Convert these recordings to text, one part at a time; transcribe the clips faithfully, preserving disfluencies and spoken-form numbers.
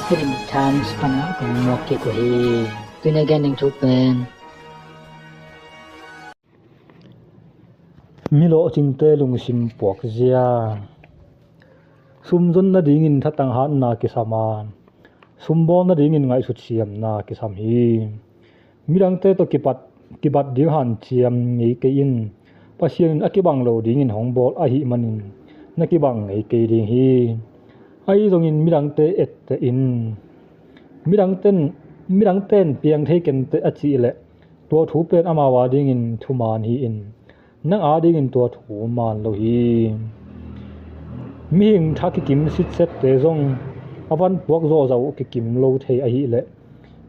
Hiding Times pana kong muak kik uh hi. Tuni a gen ding thu pen, mi lawhcingte lungsim puakzia. Sum zon nadingin thatang hatna kisam a, sum bawl nadingin ngaihsut siamna kisam hi. Midangte tawh kipat, kibat ding hanciam ngei kei in, Pasian in a kibang lo dingin hong bawl ahih manin na kibang ngei kei ding hi. Ahi zongin midangte etteh in. Midangten, midangten piang thei kenteh a cih leh tua thu pen amau adingin thuman hi-in, nang adingin tua thu man lo hi. Mihing tha kikim sitsette zong a van puak zawhzawh kikim lo thei ahih leh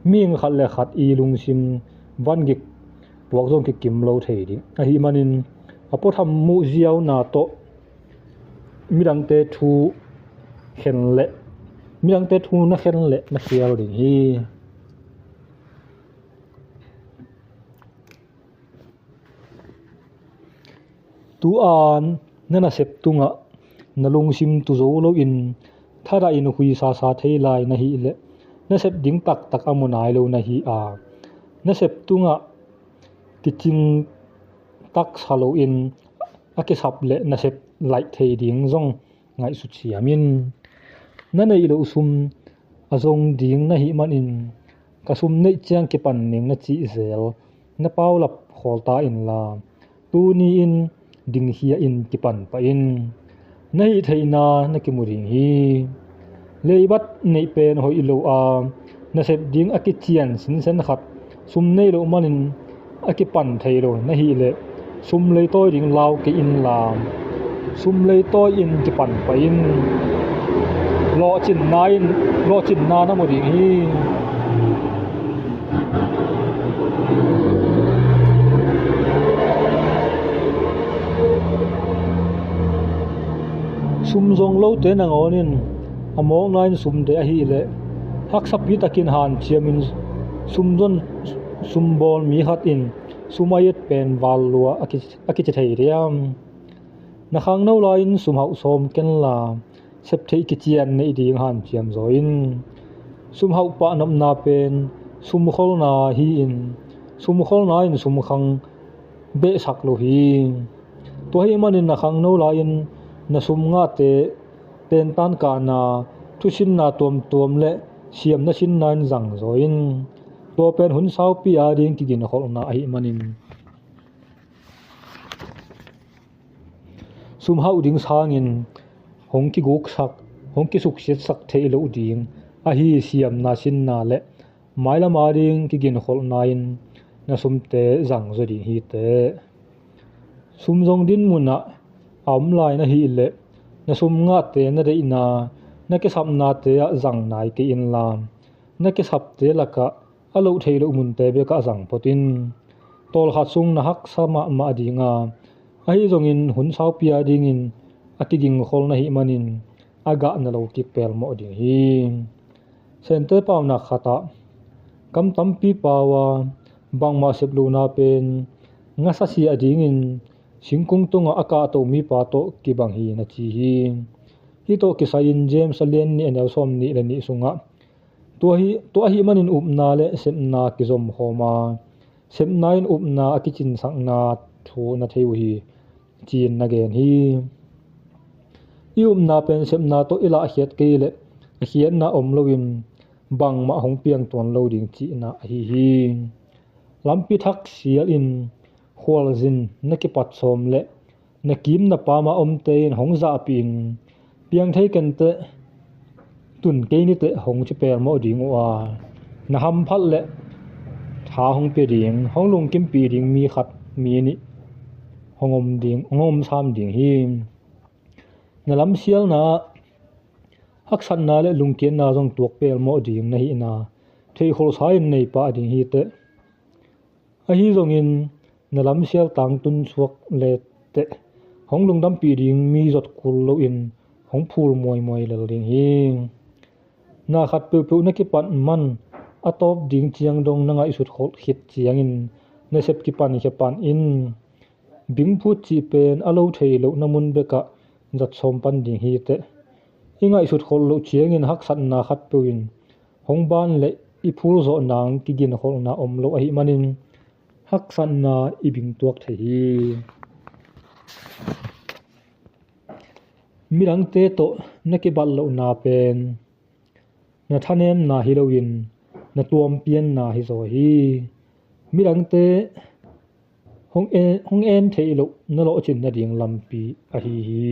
mihing khat le khat i lungsim van gik puak zong kikim lo thei ding. Ahih manin a puatham muh ziauna tawh midangte thu khen leh, midangte thu na khen leh na khial ding hi. Tu-a na nasep tungah na lungsim tu zo loin thadahin huisasa thei lai na hih leh nasep ding taktak a mu nai lo na hi a, nasep tungah kicing taksa loin a kisap leh nasep laih thei ding zong ngaihsut siam in. Na neih loh sum a zong ding na hih manin ka sum neih ciang kipan ning na cih zel na paulap khawl ta inla, tuni-in dingkhia in kipan pah in. Na hih theihna na kimu ding hi. Leibat neih pen hoih lo a, nasep ding a kician sinsen khat sum nei loh manin a kipan thei lo na hih leh sum leitawi ding lau kei inla, sum leitawi in kipan pah in. Lawhcinna in, lawhcinna na mu ding hi. Sum zong lote nangawn in a mawkna in sum de ahih leh haksapi takin hanciamin sum zon, sum bawl mi khat in sum a et pen val lua a ki, a kici thei diam? Na khangno lai-in sum hauh sawm kenla, sep theih kician neih ding hanciam zaw in. Sum hauh pahnopna pen sum kholna hi-in, sum kholna in sum khang behsak lo hi. Tua ahih manin na khangno lai-in na sum ngahte tentan kahna, thusinna tuamtuam le siamna sinna in zang zaw in. Tua pen hun saupi ading kiginkholhna ahih manin sum hauh ding sangin hong kiguksak, hong kisuksiatsak theih loh ding ahi siamna sinna le mailam ading kiginkholhna in na sumte zang zaw ding hi teh. Sum zong din munah a om lai na hih leh na sum ngahte na deihna, na kisapnate ah zang nai kei inla, na kisapte lakah a loh theih loh munte bekah zang phot in. Tawlkhat sung na haksa mahmah ding a, ahi zongin hun saupi adingin a kigingkhol na hih manin a gah na lo kik pelmawh ding hi. Sente paunak khatah kam tampi pau a, bangmah sep lohna pen ngasa si a dingin singkung tungah a kahto mipa tawh kibang hi na ci hi. Hih tawh kisai-in James a lian nih a neu sawm nih le nih sungah tua hi, tua ahih manin upna le sepna kizom khawm a, sepna in upna a kicinsakna thu na thei uh hi, ci-in na gen hi. I upna pen sepna tawh i lahkhiat kei leh a khiatna om loin bangmah hong piang tuan lo ding cihna ahi hi. Lampi thak sialin khualzin na kipat sawm leh na kim na pam a omte in hong zahpihin, piang thei kenteh, tun kei niteh hong ci pelmawh ding uh a, na hamphat leh tha hong pia ding, hong lungkimpih ding mi khat mi nih hong om ding, hong om sam ding hi. Na lamsialna ah haksatna le lungkiatna zong tuak pelmawh ding na hihna theihkholhsa in nei pah ding hi teh. Ahi zongin na lamsial tangtun suak leteh hong lungdampih ding mi zot kul loin hong phul muaimuai lel ding hi. Na khat peuhpeuh na kipat man a tawp ding ciang dong na ngaihsut kholh khit ciangin na sep kipan khia pan in. Bingphut cih pen a lo thei lohna mun bekah zat sawm pan ding hi teh. I ngaihsut kholh loh ciangin haksatna khatpeuh in hong ban le i phul zawh nang kiginkholhna om lo ahih manin haksatna i bingtuak thei hi. Midangte tawh na kibat lohna pen na thanemna hi loin na tuampianna hi zaw hi. Midangte hong en, hong en theih loh na lawhcin nading lampi ahi hi.